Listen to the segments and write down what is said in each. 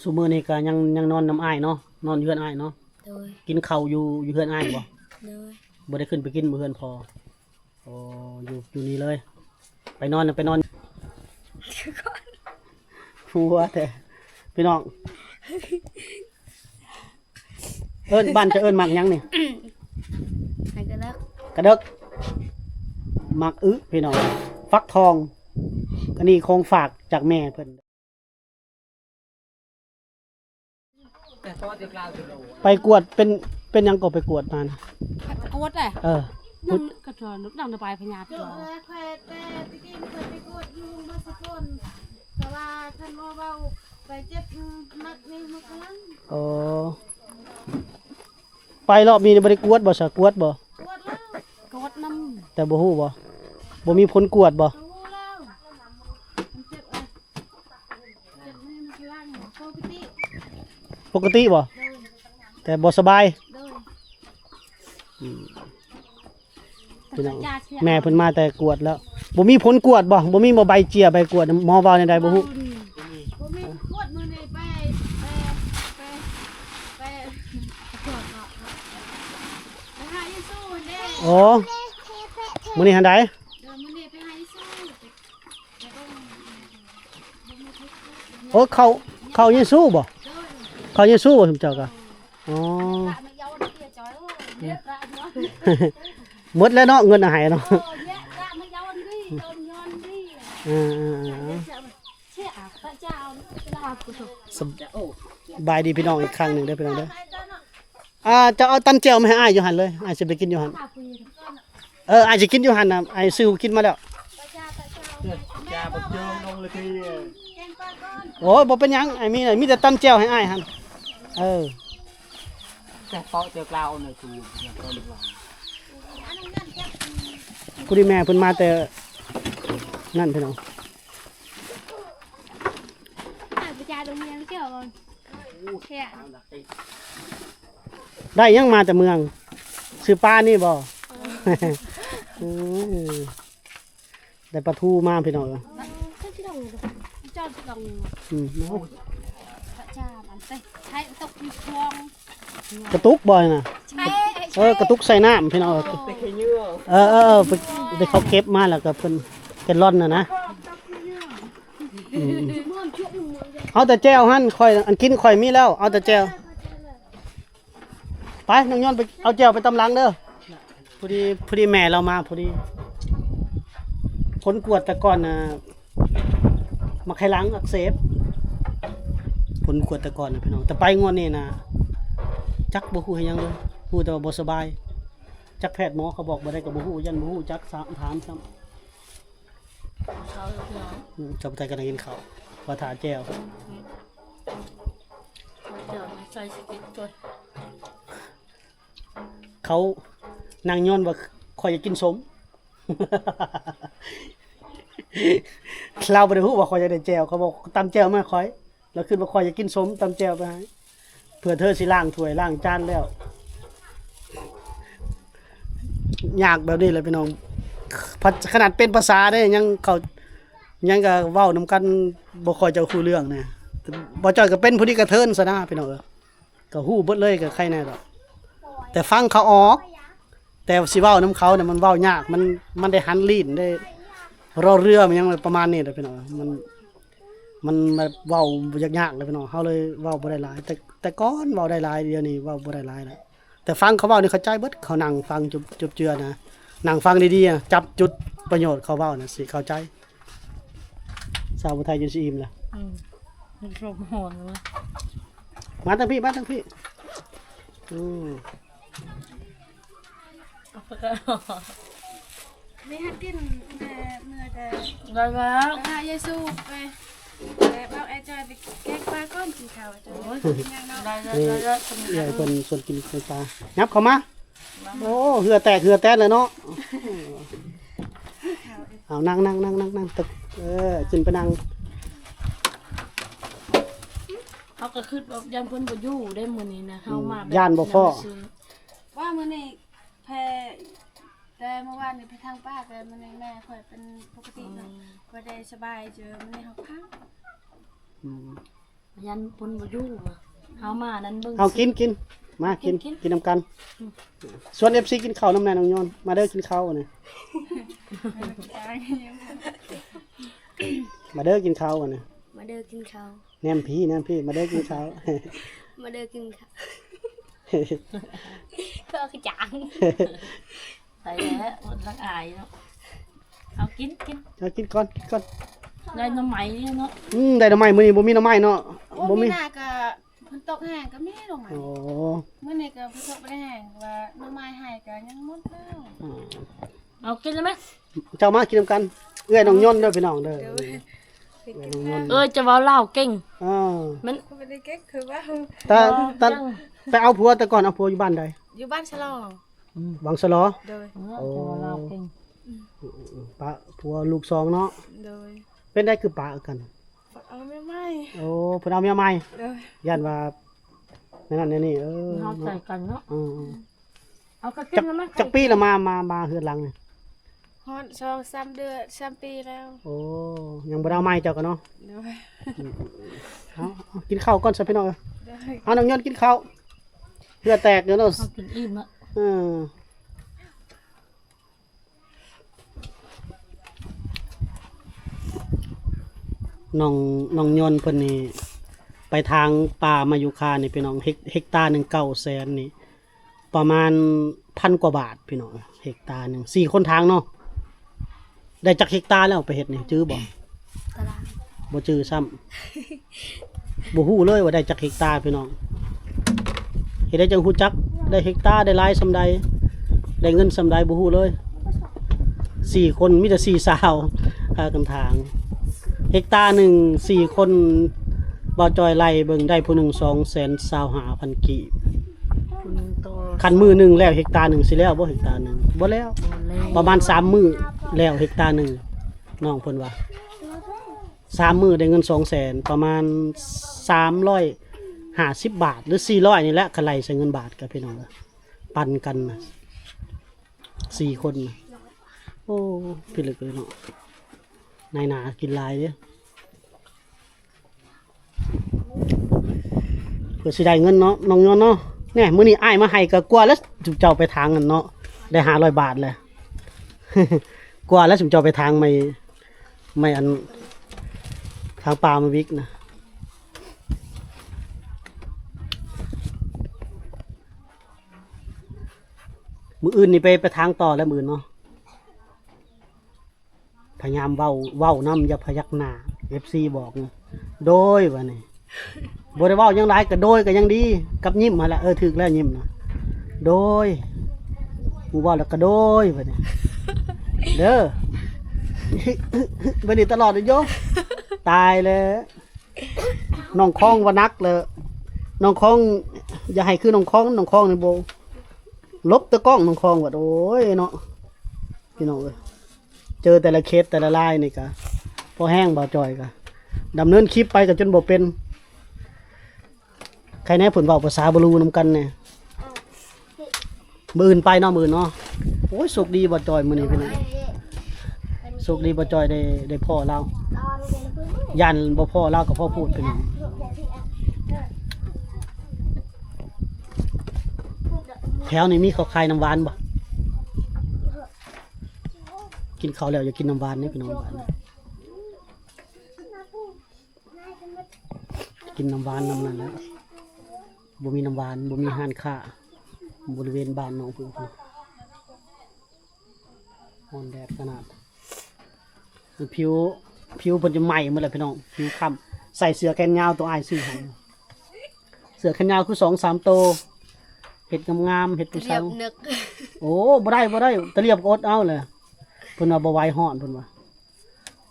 ຊຸມື້ນີ້ກໍຍັງ ຍັງນອນນຳອ້າຍເນາະ ນອນຢູ່ເຮືອນອ້າຍເນາະ. ໂດຍ. ກິນເຂົ້າຢູ່ ຢູ່ເຮືອນອ້າຍບໍ່? ໂດຍ. ບໍ່ໄດ້ຂຶ້ນໄປກິນບໍ່ເຮືອນພໍ່? ໂອ້ ຢູ່ ຢູ່ນີ້ເລີຍ. ໄປນອນ ໄປນອນ ຫົວແທ້ພີ່ນ້ອງ. ເອີ້ນ ບ້ານເຈົ້າເອີ້ນໝາກຫຍັງນີ້? ໝາກກະເດິກ ກະເດິກ ໝາກອຶພີ່ນ້ອງ ຟັກທອງ. ອັນນີ້ຂອງຝາກຈາກແມ່ເພິ່ນ. ໄປກວດເປັນ ເປັນຫຍັງກໍໄປກວດມານະ? ກວດແຫຼະ. ເອີ ນຳກະທ້ອນ ນຳລະບາຍພະຍາດ. ເອີ ຂ້ອຍແຕ່ຕະກີ້ຂ້ອຍໄປກວດຢູ່ໂຮງໝໍສະກົນ ແຕ່ວ່າທ່ານໝໍເວົ້າໄປເຈັບມັດນີ້ມັດຫຼັງ. ອໍ ໄປລອບນີ້ບໍ່ໄດ້ກວດບໍ່ຊະ? ກວດບໍ່? ກວດແລ້ວ ກວດນຳ ແຕ່ບໍ່ຮູ້ບໍ່? ບໍ່ມີຜົນກວດບໍ່? ບໍ່ຮູ້ແລ້ວ ມັນເຈັບ ເຈັບໃນມັນພະລັງ ປົກກະຕິ ປົກກະຕິບໍ່? ໂດຍ. ແຕ່ບໍ່ສະບາຍ? ໂດຍ. ອືມ ພີ່ນ້ອງ ແມ່ເພິ່ນມາແຕ່ກວດແລ້ວ ບໍ່ມີຜົນກວດບໍ່? ບໍ່ມີບໍ່ໃບເຈ້ຍໃບກວດ ໝໍເວົ້າແນວໃດບໍ່ຮູ້? ບໍ່ມີ ບໍ່ມີຜົນກວດ. ມື້ນີ້ໄປ ໄປ ໄປ ໄປກວດເນາະ ໄປຫາເຢຊູຫັ້ນເດ້. ໂອ້ ມື້ນີ້ຫັ້ນໃດ? ເອີ ມື້ນີ້ໄປຫາເຢຊູ. ໂອ້ ເຂົ້າ ເຂົ້າເຢຊູບໍ່? ໂດຍ. ເຂົ້າເຢຊູບໍ່ ຊຸມເຈົ້າກະ? ອໍ ໝົດແລ້ວເນາະ ເງິນອາໄຫເນາະ. ເອີໆໆ ສະບາຍດີພີ່ນ້ອງອີກຄັ້ງໜຶ່ງເດີພີ່ນ້ອງເດີ. ອ່າ ເຈົ້າເອົາຕຳແຈ່ວມາໃຫ້ອ້າຍຢູ່ຫັ້ນເລີຍ ອ້າຍຊິໄປກິນຢູ່ຫັ້ນ. ເອີ ອ້າຍຊິກິນຢູ່ຫັ້ນນະ ອ້າຍຊື້ຫູກິນມາແລ້ວ. ໂອ້ຍ ບໍ່ເປັນຫຍັງ ອ້າຍມີ ມີແຕ່ຕຳແຈ່ວໃຫ້ອ້າຍຫັ້ນ. ເອີ ແຕ່ເປາະແຕ່ກລາວນະ ຄື ພໍດີແມ່ເພິ່ນມາແຕ່ນັ້ນພີ່ນ້ອງ. ໄດ້ຫຍັງມາແຕ່ເມືອງ? ຊື້ປານີ້ບໍ່? ເອີ ໄດ້ປາທູມາພີ່ນ້ອງເອີຍ. ອືມ ກະຕຸກບໍ່ນະ? ເອີ ກະຕຸກໃສ່ນ້ຳພີ່ນ້ອງເອີຍ. ເອີໆ ໄດ້ເຂົາເກັບມາແລ້ວກໍເພິ່ນແກນລອນນະນະ. ອືມ ເອົາແຕ່ແຈ່ວຫັ້ນ ຂ້ອຍ ອັນກິນຂ້ອຍມີແລ້ວ ເອົາແຕ່ແຈ່ວ. ໄປ ນ້ອງຍອນໄປເອົາແຈ່ວໄປຕຳຫຼັງເດີ. ພໍດີ ພໍດີແມ່ລາວມາພໍດີ. ຜົນກວດແຕ່ກ່ອນນະ ໝາກໄຂ່ຫຼັງອັກເສບ ຜົນກວດແຕ່ກ່ອນນະພີ່ນ້ອງ. ແຕ່ໄປງວດນີ້ນະ ຈັກບໍ່ຮູ້ເຮັດຫຍັງເລີຍ ຮູ້ແຕ່ວ່າບໍ່ສະບາຍ. ຈັກແພດໝໍເຂົາບອກແນວໃດກໍບໍ່ຮູ້ ຢ້ານບໍ່ຮູ້ຈັກ ຖາມຊ້ຳ. ເຂົ້າແລ້ວພີ່ນ້ອງ. ອືມ ເຈົ້າໄປໄທກຳລັງກິນເຂົ້າ ວ່າຖ້າແຈ່ວ. ອືມ ເຂົ້າແຈ່ວໃສ່ຊິກິນກ່ອນ. ເຂົານາງຍ້ອນວ່າຂ້ອຍຢາກກິນສົ້ມ. ລາວບໍ່ໄດ້ຮູ້ວ່າຂ້ອຍຢາກໄດ້ແຈ່ວ ເຂົາບອກຕຳແຈ່ວມາໃຫ້ຂ້ອຍ. ລາວຄິດວ່າຂ້ອຍຢາກກິນສົ້ມ ຕຳແຈ່ວໄປໃຫ້ ເພື່ອເທີຊິລ້າງຖ້ວຍລ້າງຈານແລ້ວ. ຍາກແບບນີ້ແຫຼະພີ່ນ້ອງ ຂະໜາດເປັນພາສາເດ້ ຍັງເຂົ້າ ຍັງກະເວົ້ານຳກັນບໍ່ຄ່ອຍຈະຮູ້ເລື່ອງນະ. ບໍ່ຈ້ອຍກະເປັນຜູ້ນີ້ກະເທີນຊະນະພີ່ນ້ອງເອີຍ. ກະຮູ້ເບິດເລີຍ ກະໄຄແນ່ດອກ ແຕ່ຟັງເຂົາອອກ. ແຕ່ຊິເວົ້ານຳເຂົານະ ມັນເວົ້າຍາກ ມັນ ມັນໄດ້ຫັນລີ້ນ ໄດ້ລໍເຮືອ ມັນຫຍັງປະມານນີ້ແຫຼະພີ່ນ້ອງ. ມັນ ມັນແບບເວົ້າຍາກໆແຫຼະພີ່ນ້ອງ ເຮົາເລີຍເວົ້າບໍ່ໄດ້ຫຼາຍ. ແຕ່ ແຕ່ກ່ອນເວົ້າໄດ້ຫຼາຍ ດຽວນີ້ເວົ້າບໍ່ໄດ້ຫຼາຍແລ້ວ. ແຕ່ຟັງເຂົາເວົ້ານີ້ເຂົ້າໃຈເບິດ ເຂົານັ່ງຟັງຈົບ ຈົບເຈື່ອນະ ນັ່ງຟັງດີໆ ຈັບຈຸດປະໂຫຍດເຂົາເວົ້ານະ ຊິເຂົ້າໃຈ. ສາວຜູ້ໄທຈົນຊິອີ່ມລະ. ອືມ ມັນຊົມຮອນເວີຍ. ມາທາງພີ້ ມາທາງພີ້. ອືມ ນີ້ຫາກິນແມ່ເມື່ອແຕ່ ໄດ້ແລ້ວ ຫາເຢຊູໄປ ແຕ່ເວົ້າໄອ້ຈອຍໄປແກງປາກ່ອນກິນເຂົ້າ. ໂອ້ຍ ໄດ້ໆໆ ນີ້ ເອື້ອຍເພິ່ນຊວນກິນແກງປາ ຫຍັບເຂົ້າມາ. ໂອ້ ເຫື່ອແຕກເຫື່ອແຕນເລີຍເນາະ. ເອົາ ນັ່ງ ນັ່ງ ນັ່ງ ນັ່ງ ນັ່ງຕຶກ ເອີ ຂຶ້ນໄປນັ່ງ. ເຮົາກໍຄິດວ່າຢ້ານເພິ່ນບໍ່ຢູ່ໄດ້ມື້ນີ້ນະ ເຮົາມາແບບ ຢ້ານບໍ່ພໍ້ ວ່າມື້ນີ້ແພ ແຕ່ມື້ວານນີ້ໄປທາງປ່າ ແຕ່ມື້ນີ້ແມ່ຂ້ອຍເປັນປົກກະຕິເນາະ ອືມ ຂ້ອຍໄດ້ສະບາຍເຈີ ມື້ນີ້ເຮົາພັງ. ອືມ ຍັນເພິ່ນບໍ່ຢູ່ວ່າ ເຮົາມານັ້ນເບິ່ງ ເອົາ ກິນ ກິນ ມາກິນ ກິນ ກິນ ກິນນຳກັນ. ອືມ ຊວນເອັຟຊີກິນເຂົ້ານຳແດ່ນ້ອງຍອນ ມາເດີກິນເຂົ້ານີ້ ມາເດີກິນເຂົ້ານີ້ ມາເດີກິນເຂົ້າ ແນມພີ້ ແນມພີ້ ມາເດີກິນເຂົ້າ ມາເດີກິນເຂົ້າ ກໍຄືຈາງ. ໄປແລ້ວ ອດລັກອາຍເນາະ. ເອົາກິນ ກິນ ເອົາກິນກ່ອນ ກິນກ່ອນ. ໄດ້ໜໍ່ໄມ້ເນາະ. ອືມ ໄດ້ໜໍ່ໄມ້ ມື້ນີ້ບໍ່ມີໜໍ່ໄມ້ເນາະ. ໂອ້ ບໍ່ມີ ມີນາກະຝົນຕົກແຮງກະມີໜໍ່ໄມ້. ອໍ ມື້ນີ້ກະຝົນຕົກບໍ່ໄດ້ແຮງ ວ່າໜໍ່ໄມ້ໃຫ້ກະຍັງໝົດແລ້ວ. ອໍ ເອົາກິນແລ້ວໄໝ? ເຈົ້າມາກິນນຳກັນ ເອື້ອຍນ້ອງຍົນເດີພີ່ນ້ອງເດີ. ໂດຍ ເອື້ອຍນ້ອງຍົນ ເອີ ຈະເວົ້າລາວເກັ່ງ. ເອີ ມັນບໍ່ໄດ້ເກັ່ງຄືວ່າ ແຕ່ ແຕ່ ໄປເອົາຜົວແຕ່ກ່ອນ ເອົາຜົວຢູ່ບ້ານໃດ? ຢູ່ບ້ານສະຫຼໍ. ອືມ ວັງສະຫຼໍ. ໂດຍ ໂອ້ ເຈົ້າລາວເກັ່ງ. ອືມ ປະຜົວລູກສອງເນາະ. ໂດຍ ເປັນໃດຄືປະກັນ? ເອົາເມຍໃໝ່. ໂອ້ ເພິ່ນເອົາເມຍໃໝ່. ໂດຍ ຢ້ານວ່າແນວນັ້ນແນວນີ້. ເອີ ເຮົາໃຈກັນເນາະ. ເອີ ເອົາກະກິນແລ້ວ. ຈັກປີລະມາ ມາ ມາເຮືອນຫຼັງນີ້? ຮອດສອງສາມເດືອນ ສາມປີແລ້ວ. ໂອ້ ຍັງບໍ່ໄດ້ເອົາໃໝ່ເຈົ້າກະເນາະ. ໂດຍ ອືມ ເອົາ ເອົາ ກິນເຂົ້າກ່ອນຊະພີ່ນ້ອງເອີຍ. ໂດຍ ເອົາ ນ້ອງຍົນກິນເຂົ້າ ເຫື່ອແຕກເດີເນາະ. ເຮົາກິນອີ່ມລະ. ເອີ ນ້ອງ ນ້ອງຍົນເພິ່ນນີ້ໄປຖາງປ່າມາຍຸຄານີ້ພີ່ນ້ອງ ເຮັກ ເຮັກຕາໜຶ່ງເກົ້າແສນນີ້ ປະມານພັນກວ່າບາດພີ່ນ້ອງ ເຮັກຕາໜຶ່ງ. ສີ່ຄົນຖາງເນາະ. ໄດ້ຈັກເຮັກຕາແລ້ວໄປເຮັດນີ້ ຈື່ບໍ່? ຕາລາງ ບໍ່ຈື່ຊ້ຳ. ບໍ່ຮູ້ເລີຍວ່າໄດ້ຈັກເຮັກຕາພີ່ນ້ອງ. ເຮັດໄດ້ຈັ່ງຮູ້ຈັກ ໄດ້ເຮັກຕາໄດ້ຫຼາຍສ່ຳໃດ ໄດ້ເງິນສ່ຳໃດ ບໍ່ຮູ້ເລີຍ. ສີ່ຄົນ ມີແຕ່ສີ່ສາວ ພາກັນຖາງ. ເຮັກຕາໜຶ່ງ ສີ່ຄົນ ບ່າວຈ່ອຍໄລ່ເບິ່ງ ໄດ້ຜູ້ໜຶ່ງສອງແສນຊາວຫ້າພັນກີບ. ຄັນມື້ໜຶ່ງແລ້ວເຮັກຕາໜຶ່ງ ຊິແລ້ວບໍ່ເຮັກຕາໜຶ່ງ? ບໍ່ແລ້ວ. ບໍ່ແລ້ວ. ປະມານສາມມື້ແລ້ວເຮັກຕາໜຶ່ງ ນ້ອງເພິ່ນວ່າ ສາມມື້ໄດ້ເງິນສອງແສນ ປະມານສາມຮ້ອຍຫ້າສິບບາດ ຫຼື ສີ່ຮ້ອຍນີ້ແຫຼະ ຄັນໄລ່ໃສ່ເງິນບາດກະພີ່ນ້ອງເອີຍ ປັນກັນນະ ສີ່ຄົນນະ. ໂອ້ ພິລຶກເລີຍເນາະ ນາຍໜ້າກິນຫຼາຍເດ້. ເພື່ອຊິໄດ້ເງິນເນາະ ນ້ອງຍົນເນາະ. ແນ່ ມື້ນີ້ອ້າຍມາໃຫ້ກະກວ່າແລ້ວ ເຈົ້າໄປຖາງຫັ້ນເນາະ ໄດ້ຫ້າຮ້ອຍບາດແລ້ວ ກວ່າແລ້ວ ເຈົ້າໄປຖາງໄມ້ ໄມ້ອັນ ຖາງປ່າມາວິກນະ. ມື້ອື່ນນີ້ໄປ ໄປຖາງຕໍ່ແລ້ວມື້ອື່ນເນາະ. ພະຍາຍາມເວົ້າ ເວົ້ານຳ ຢ່າພະຍັກໜ້າ ເອັຟຊີບອກນະ. ໂດຍ ວ່ານີ້ ບໍ່ໄດ້ເວົ້າຫຍັງຫຼາຍ ກະໂດຍກະຍັງດີ ກັບຍິ້ມຫັ້ນລະ. ເອີ ຖືກແລ້ວຍິ້ມນະ ໂດຍ. ໝູ່ເວົ້າແລ້ວກະໂດຍ ວ່ານີ້ ເດີ. ແບບນີ້ຕະຫຼອດເລີຍໂຍ. ຕາຍແລ້ວ ນ້ອງຄອງວ່າໜັກແລ້ວ ນ້ອງຄອງ ຢ່າໃຫ້ຄືນ້ອງຄອງ ນ້ອງຄອງນີ້ບໍ່ ຫຼົບແຕ່ກ້ອງ ນ້ອງຄອງວ່າ. ໂອ້ຍເນາະ ພີ່ນ້ອງເອີຍ ເຈີແຕ່ລະເຂດແຕ່ລະລາຍນີ້ກະພໍແຮງ. ບ່າວຈ່ອຍກະດຳເນີນຄລິບໄປກະຈົນບໍ່ເປັນ. ໃຄແນ່ເພິ່ນເວົ້າພາສາບລູນຳກັນແນ່. ມື້ອື່ນໄປເນາະ ມື້ອື່ນເນາະ. ໂອ້ຍ ໂຊກດີບ່າວຈ່ອຍມື້ນີ້ພີ່ນ້ອງ ໂຊກດີບ່າວຈ່ອຍໄດ້ ໄດ້ພໍ້ລາວ. ຢ້ານບໍ່ພໍ້ລາວກະພໍ້ໂພດພີ່ນ້ອງ. ແຖວນີ້ມີເຂົາຂາຍນ້ຳຫວານບໍ່? ກິນເຂົ້າແລ້ວຢາກກິນນ້ຳຫວານເດ້ພີ່ນ້ອງ. ກິນນ້ຳຫວານນຳນັ້ນແຫຼະ ບໍ່ມີນ້ຳຫວານ ບໍ່ມີຮ້ານຄ້າບໍລິເວນບ້ານນ້ອງເພິ່ນ. ຮ້ອນແດດຂະໜາດ ຜິວ ຜິວເພິ່ນຈະໄໝ້ໝົດແລ້ວພີ່ນ້ອງ ຜິວຄ້ຳ. ໃສ່ເສື້ອແຂນຍາວໂຕອ້າຍຊື້ໃຫ້ ເສື້ອແຂນຍາວຄືສອງສາມໂຕ ເຮັດງາມໆ ເຮັດຜູ້ສາວ. ໂອ້ ບໍ່ໄດ້ ບໍ່ໄດ້ ຕະຫຼຽບກະອົດເອົາແຫຼະ. ເພິ່ນວ່າບໍ່ໄຫວ ຮ້ອນ ເພິ່ນວ່າ.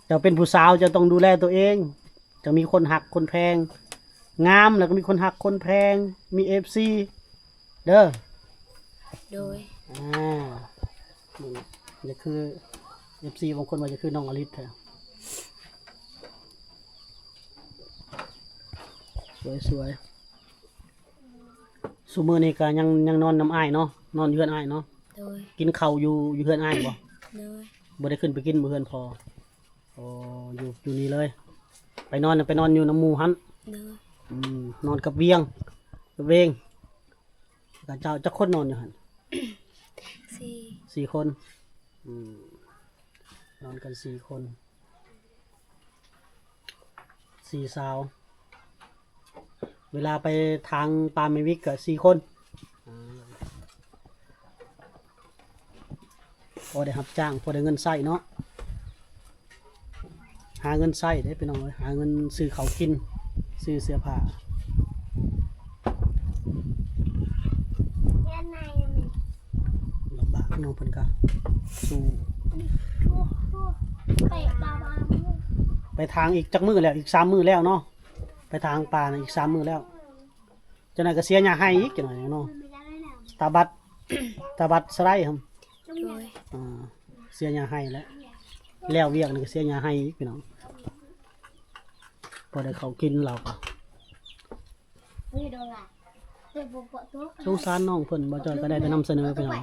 ເຈົ້າເປັນຜູ້ສາວ ເຈົ້າຕ້ອງດູແລໂຕເອງ ຕ້ອງມີຄົນຮັກຄົນແພງ ງາມແລ້ວກະມີຄົນຮັກຄົນແພງ ມີເອັຟຊີເດີ. ໂດຍ ອ່າ ຢ່າຄືເອັຟຊີບາງຄົນວ່າຢ່າຄືນ້ອງອະລິດແທ້. ສວຍໆ ຊຸມື້ນີ້ກະຍັງ ຍັງນອນນຳອ້າຍເນາະ ນອນຢູ່ເຮືອນອ້າຍເນາະ. ໂດຍ ກິນເຂົ້າຢູ່ ຢູ່ເຮືອນອ້າຍບໍ່? ໂດຍ ບໍ່ໄດ້ຂຶ້ນໄປກິນບໍ່ເຮືອນພໍ່? ໂອ້ ຢູ່ ຢູ່ນີ້ເລີຍ ໄປນອນ ໄປນອນຢູ່ນຳໝູ່ຫັ້ນ. ໂດຍ ອືມ ນອນກັບວຽງ ກັບເວງ ກັບເຈົ້າ ຈັກຄົນນອນຢູ່ຫັ້ນ? ສີ່ ສີ່ຄົນ. ອືມ ນອນກັນສີ່ຄົນ ສີ່ສາວ. ເວລາໄປທາງປ່າແມ່ວິກກໍສີ່ຄົນ ພໍໄດ້ຮັບຈ້າງ ພໍໄດ້ເງິນໃຊ້ເນາະ ຫາເງິນໃຊ້ເດ້ພີ່ນ້ອງເອີຍ ຫາເງິນຊື້ເຂົ້າກິນ ຊື້ເສື້ອຜ້າ. ລຳບາກເນາະ ເພິ່ນກະສູ້ ໄປ ໄປທາງອີກຈັກມື້ແລ້ວ ອີກສາມມື້ແລ້ວເນາະ ໄປທາງປ່ານະ ອີກສາມມື້ແລ້ວ ຈັກໜ້ອຍກະເສຍຫຍ້າໄຮ່ອີກ ຈັກໜ້ອຍເນາະ ຕາບັດ ຕາບັດສະໄລຫັ້ນ ໂດຍ ອ່າ ເສຍຫຍ້າໄຮ່ແລ້ວ ແລ້ວວຽກນີ້ກະເສຍຫຍ້າໄຮ່ອີກພີ່ນ້ອງ ພໍໄດ້ເຂົ້າກິນລາວກະ ສົງສານນ້ອງເພິ່ນ ບ່າວຈ້ອຍກະໄດ້ແຕ່ນຳສະເໜີພີ່ນ້ອງ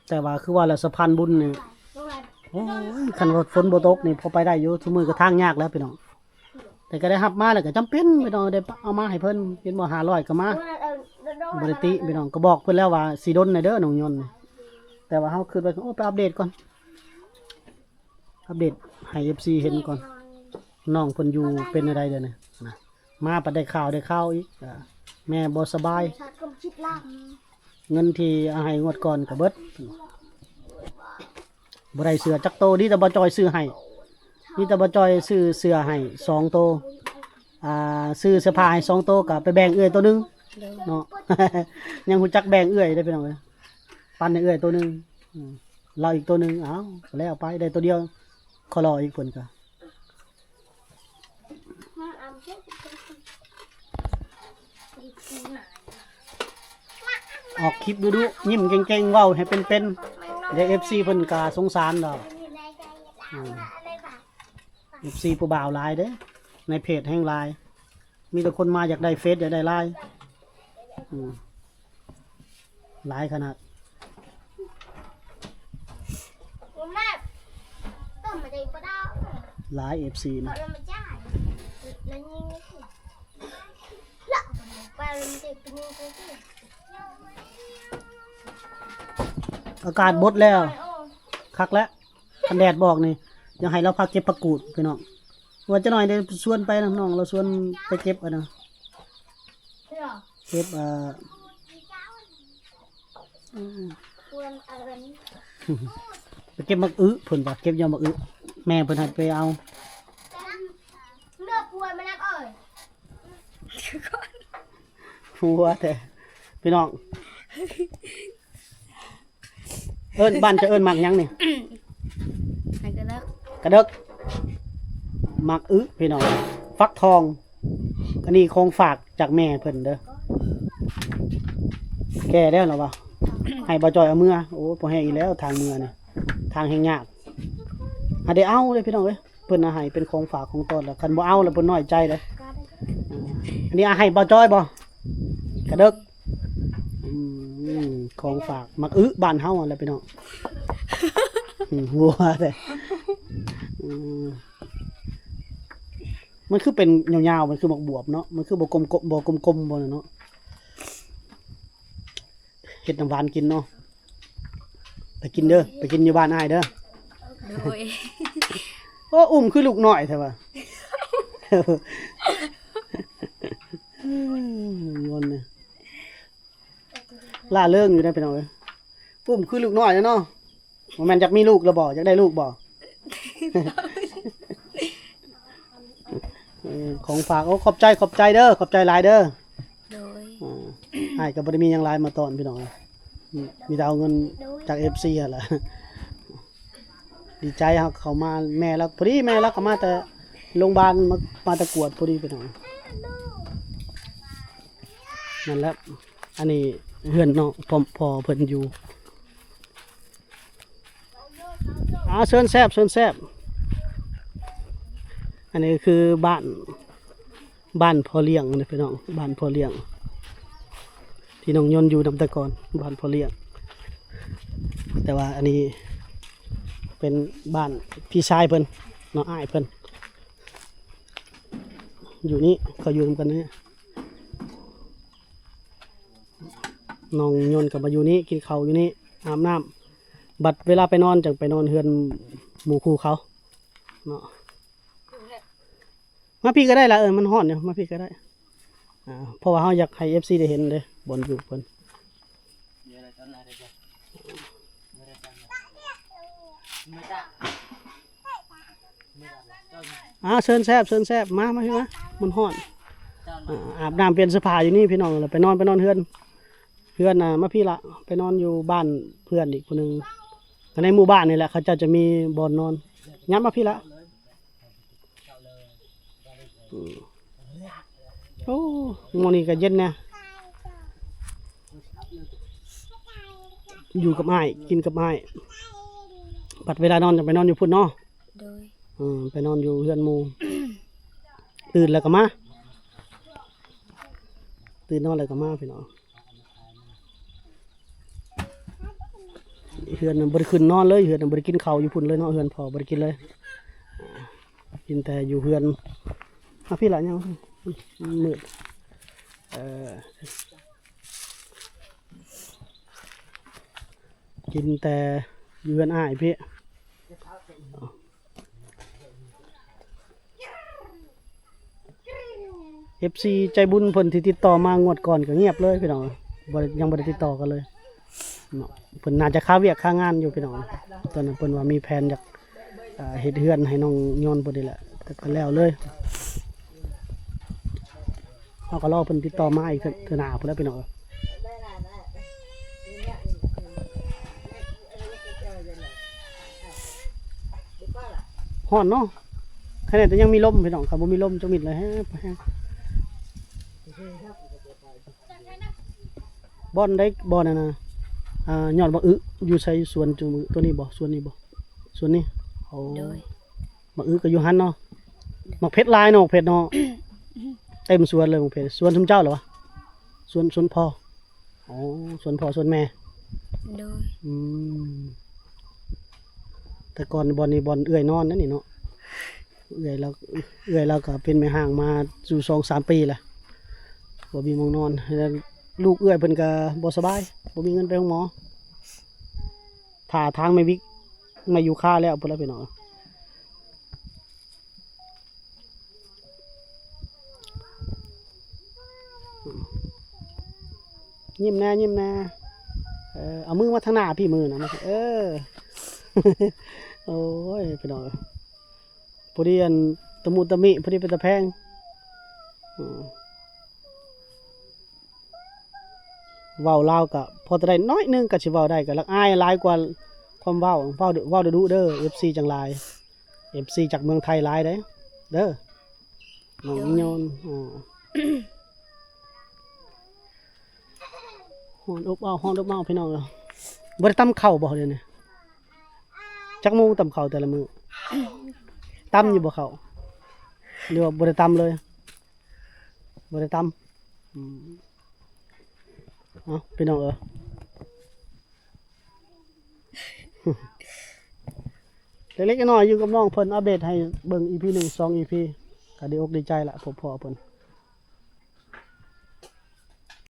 ແຕ່ວ່າຄືວ່າລະ ສະພານບຸນນີ້ ໂອ້ຍ ຄັນວ່າຝົນບໍ່ຕົກນີ້ພໍໄປໄດ້ຢູ່ ທຸກມື້ກະທາງຍາກແລ້ວພີ່ນ້ອງ ແຕ່ກະໄດ້ຮັບມາແລ້ວກະຈຳເປັນພີ່ນ້ອງ ໄດ້ເອົາມາໃຫ້ເພິ່ນ ເຫັນບໍ່ ຫ້າຮ້ອຍກະມາ ບໍ່ໄດ້ຕິພີ່ນ້ອງ ກະບອກເພິ່ນແລ້ວວ່າຊິດົນແດ່ເດີນ້ອງຍົນ ແຕ່ວ່າເຮົາຄິດວ່າ ໂອ້ ໄປອັບເດດກ່ອນ ອັບເດດໃຫ້ເອັຟຊີເຫັນກ່ອນ ນ້ອງເພິ່ນຢູ່ເປັນແນວໃດດຽວນີ້ນະ ມາປະໄດ້ຂ່າວ ໄດ້ຂ່າວອີກ ແມ່ບໍ່ສະບາຍ ເງິນທີ່ເອົາໃຫ້ງວດກ່ອນກະເບິດ ບໍ່ໄດ້ເສື້ອຈັກໂຕ ມີແຕ່ບ່າວຈ້ອຍຊື້ໃຫ້ ມີແຕ່ບ່າວຈ້ອຍຊື້ເສື້ອໃຫ້ສອງໂຕ ອ່າ ຊື້ເສື້ອຜ້າໃຫ້ສອງໂຕ ກະໄປແບ່ງເອື້ອຍໂຕໜຶ່ງເນາະ ຍັງຮູ້ຈັກແບ່ງເອື້ອຍເດ້ພີ່ນ້ອງເອີຍ ປັນໃຫ້ເອື້ອຍໂຕໜຶ່ງ ລາວອີກໂຕໜຶ່ງ ເອົ້າ ກະແລ້ວໄປ ໄດ້ໂຕດຽວ ຂໍລໍອີກເພິ່ນກະ ອອກຄລິບດຸໆ ຍິ້ມເກັ່ງໆ ເວົ້າໃຫ້ເປັນໆ ດຽວເອັຟຊີເພິ່ນກະສົງສານດອກ ອືມ ເອັຟຊີຜູ້ບ່າວຫຼາຍເດ້ ໃນເພຈແຮ່ງຫຼາຍ ມີແຕ່ຄົນມາຢາກໄດ້ເຟສ ຢາກໄດ້ລາຍ ອືມ ຫຼາຍຂະໜາດ ຫຼາຍເອັຟຊີນະ ອາກາດບົດແລ້ວ ຄັກແລ້ວ ຄັນແດດບໍ່ອອກນີ້ ຢາກໃຫ້ລາວພາເກັບຜັກກູດພີ່ນ້ອງ ວ່າຈັກໜ້ອຍໄດ້ຊວນໄປນຳນ້ອງ ລາວຊວນໄປເກັບ ອັນນະ ເກັບ ເອີ ໄປເກັບໝາກອຶ ເພິ່ນວ່າເກັບຍອດໝາກອຶ ແມ່ເພິ່ນໃຫ້ໄປເອົາ ຫົວແທ້ພີ່ນ້ອງ. ເອີ້ນ ບ້ານເຈົ້າເອີ້ນໝາກຫຍັງນີ້? ໝາກກະເດິກ ກະເດິກ ໝາກອຶພີ່ນ້ອງ ຟັກທອງ. ອັນນີ້ຂອງຝາກຈາກແມ່ເພິ່ນເດີ ແກ່ແລ້ວລາວວ່າ ໃຫ້ບ່າວຈ້ອຍເອົາເມືອ. ໂອ້ ພໍແຮງອີກແລ້ວ ທາງເມືອນີ້ ທາງແຮ່ງຍາກ ຫາໄດ້ເອົາເດ້ພີ່ນ້ອງເອີຍ. ເພິ່ນເອົາໃຫ້ເປັນຂອງຝາກຂອງຕ້ອນແລ້ວ ຄັນບໍ່ເອົາແລ້ວເພິ່ນນ້ອຍໃຈເດ້. ອ່າ ອັນນີ້ເອົາໃຫ້ບ່າວຈ້ອຍບໍ່? ກະເດິກ ອືມ ຂອງຝາກໝາກອຶບ້ານເຮົາຫັ້ນແຫຼະພີ່ນ້ອງ. ອືມ ຫົວແທ້ ອືມ ມັນຄືເປັນຍາວໆ ມັນຄືໝາກບວບເນາະ ມັນຄືບໍ່ກົມໆ ບໍ່ກົມໆ ບໍ່ເນາະ. ເຮັດນ້ຳຫວານກິນເນາະ ໄປກິນເດີ ໄປກິນຢູ່ບ້ານອ້າຍເດີ. ໂດຍ ໂອ້ ອຸ້ມຄືລູກນ້ອຍແທ້ວ່າ ງອນນີ້ ລ່າເລີງຢູ່ເດ້ພີ່ນ້ອງເອີຍ. ອຸ້ມຄືລູກນ້ອຍເນາະ. ບໍ່ແມ່ນຢາກມີລູກແລ້ວບໍ່? ຢາກໄດ້ລູກບໍ່? ເອີ ຂອງຝາກ. ໂອ້ ຂອບໃຈ ຂອບໃຈເດີ ຂອບໃຈຫຼາຍເດີ. ໂດຍ ອ່າ ອ້າຍກໍບໍ່ໄດ້ມີຫຍັງຫຼາຍມາຕ້ອນພີ່ນ້ອງເອີຍ. ອືມ ມີແຕ່ເອົາເງິນຈາກເອັຟຊີຫັ້ນແຫຼະ. ດີໃຈເຮົາເຂົ້າມາ ແມ່ລາວ ພໍດີແມ່ລາວກໍມາແຕ່ໂຮງບານ ມາ ມາແຕ່ກວດພໍດີພີ່ນ້ອງ. ນັ້ນແຫຼະ ອັນນີ້ເຮືອນນ້ອງ ພໍ່ ພໍ່ເພິ່ນຢູ່. ອ່າ ເຊີນແຊບ ເຊີນແຊບ. ອັນນີ້ຄືບ້ານ ບ້ານພໍ່ລ້ຽງເດ້ພີ່ນ້ອງ ບ້ານພໍ່ລ້ຽງ ທີ່ນ້ອງຍົນຢູ່ນຳແຕ່ກ່ອນ ບ້ານພໍ່ລ້ຽງ. ແຕ່ວ່າອັນນີ້ເປັນບ້ານພີ່ຊາຍເພິ່ນເນາະ ອ້າຍເພິ່ນ. ຢູ່ນີ້ ເຂົາຢູ່ນຳກັນນີ້ ນ້ອງຍົນກໍມາຢູ່ນີ້ ກິນເຂົ້າຢູ່ນີ້ ອາບນ້ຳ ບັດເວລາໄປນອນຈັ່ງໄປນອນເຮືອນໝູ່ຄູ່ເຂົາເນາະ. ມາພີ້ກໍໄດ້ລະ ເອີ ມັນຮ້ອນຢູ່ ມາພີ້ກໍໄດ້ ອ່າ ເພາະວ່າເຮົາຢາກໃຫ້ເອັຟຊີໄດ້ເຫັນເດ້ ບ່ອນຢູ່ເພິ່ນ. ອ່າ ເຊີນແຊບ ເຊີນແຊບ ມາ ມາພີ້ມາ ມັນຮ້ອນ. ອ່າ ອາບນ້ຳປ່ຽນເສື້ອຜ້າຢູ່ນີ້ພີ່ນ້ອງ ແລ້ວໄປນອນ ໄປນອນເຮືອນ ເຮືອນ ອ່າ ມາພີ້ລະ ໄປນອນຢູ່ບ້ານເພື່ອນອີກຜູ້ໜຶ່ງ ກໍໃນໝູ່ບ້ານນີ້ແຫຼະ ເຂົາເຈົ້າຈະມີບ່ອນນອນ. ຫຍັບມາພີ້ລະ. ອືມ ໂອ້ ໝ່ອງນີ້ກໍເຢັນແດ່ ຢູ່ກັບອ້າຍ ກິນກັບອ້າຍ ບັດເວລານອນຈັ່ງໄປນອນຢູ່ພຸ້ນເນາະ. ໂດຍ ອືມ ໄປນອນຢູ່ເຮືອນໝູ່ ຕື່ນແລ້ວກໍມາ ຕື່ນນອນແລ້ວກໍມາ ພີ່ນ້ອງ. ເຮືອນນັ້ນບໍ່ໄດ້ຂຶ້ນນອນເລີຍ ເຮືອນນັ້ນບໍ່ໄດ້ກິນເຂົ້າຢູ່ພຸ້ນເລີຍເນາະ ເຮືອນພໍ່ບໍ່ໄດ້ກິນເລີຍ ກິນແຕ່ຢູ່ເຮືອນ. ມາພີ້ລະ ຍັງມືດ ເອີ ກິນແຕ່ຢູ່ເຮືອນອ້າຍພີ້. ເອັຟຊີໃຈບຸນເພິ່ນທີ່ຕິດຕໍ່ມາງວດກ່ອນກໍງຽບເລີຍພີ່ນ້ອງ ບໍ່ໄດ້ ຍັງບໍ່ໄດ້ຕິດຕໍ່ກັນເລີຍເນາະ. ເພິ່ນໜ້າຈະຄາວຽກຄາງານຢູ່ພີ່ນ້ອງ ຕອນນັ້ນເພິ່ນວ່າມີແຜນຢາກ ອ່າ ເຮັດເຮືອນໃຫ້ນ້ອງຍອນພຸ້ນນີ້ແຫຼະ ແຕ່ກໍແລ້ວເລີຍ. ເຮົາກໍລໍເພິ່ນຕິດຕໍ່ມາອີກເທື່ອໜ້າພຸ້ນແຫຼະພີ່ນ້ອງ. ຮ້ອນເນາະ ຂະໜາດແຕ່ຍັງມີລົມພີ່ນ້ອງ ຄັນບໍ່ມີລົມຈະມິດເລີຍ ແຮງ ແຮງ. ບ່ອນໃດ ບ່ອນນັ້ນນະ ອ່າ ຍອດບັກອຶຢູ່ໃສ? ສວນຈຸມື້ ຕົວນີ້ບໍ່? ສວນນີ້ບໍ່? ສວນນີ້? ໂອ້ ໂດຍ ບັກອຶກໍຢູ່ຫັ້ນເນາະ. ບັກເຜັດຫຼາຍເນາະ ບັກເຜັດເນາະ ເຕັມສວນເລີຍບັກເຜັດ. ສວນຊຸມເຈົ້າເຫຼືວ່າ ສວນ ສວນພໍ່? ໂອ້ ສວນພໍ່ສວນແມ່. ໂດຍ ອືມ ແຕ່ກ່ອນບ່ອນນີ້ບ່ອນເອື້ອຍນອນນັ້ນນີ້ເນາະ. ເອື້ອຍລາວ ເອື້ອຍລາວກໍເປັນແມ່ຮ້າງມາຢູ່ສອງສາມປີແລ້ວ ບໍ່ມີໝ່ອງນອນ. ແລ້ວລູກເອື້ອຍເພິ່ນກໍບໍ່ສະບາຍ ບໍ່ມີເງິນໄປໂຮງໝໍ. ຖ້າທາງແມ່ວິກ ແມ່ຢູ່ຄາແລ້ວພຸ້ນລະພີ່ນ້ອງ. ຍິ້ມແດ່ ຍິ້ມແດ່ ເອີ ເອົາມືມາທາງໜ້າພີ້ ມືນະ ເອີ ໂອ້ຍ ພີ່ນ້ອງເອີຍ ພໍດີອັນຕະມຸຕະມິ ພໍດີເປັນຕາແພງ ອືມ ເວົ້າລາວກະພໍແຕ່ໄດ້ໜ້ອຍໜຶ່ງ ກະຊິເວົ້າໄດ້ ກະລະອາຍຫຼາຍກວ່າຄວາມເວົ້າ ເວົ້າ ເວົ້າດຸເດີ ເອັຟຊີຈັ່ງຫຼາຍ ເອັຟຊີຈາກເມືອງໄທຫຼາຍເດ້ ເດີ ນ້ອງຍອນ ໂດຍ ອືມ ຮ້ອນອົບເອົ້າ ຮ້ອນອົບເອົ້າ ພີ່ນ້ອງເອີຍ. ບໍ່ໄດ້ຕຳເຂົ້າບໍ່ດຽວນີ້? ຈັກໂມງຕຳເຂົ້າແຕ່ລະມື້? ຕຳຢູ່ບໍ່ເຂົ້າ ຫຼືວ່າບໍ່ໄດ້ຕຳເລີຍ? ບໍ່ໄດ້ຕຳ ອືມ ເອົ້າ ພີ່ນ້ອງເອີຍ ເລັກໆນ້ອຍໆ ຢູ່ກັບນ້ອງເພິ່ນ ອັບເດດໃຫ້ເບິ່ງ ອີພີໜຶ່ງ ສອງ ອີພີ ກໍດີອົກດີໃຈລະ ພົບພໍ້ເພິ່ນ.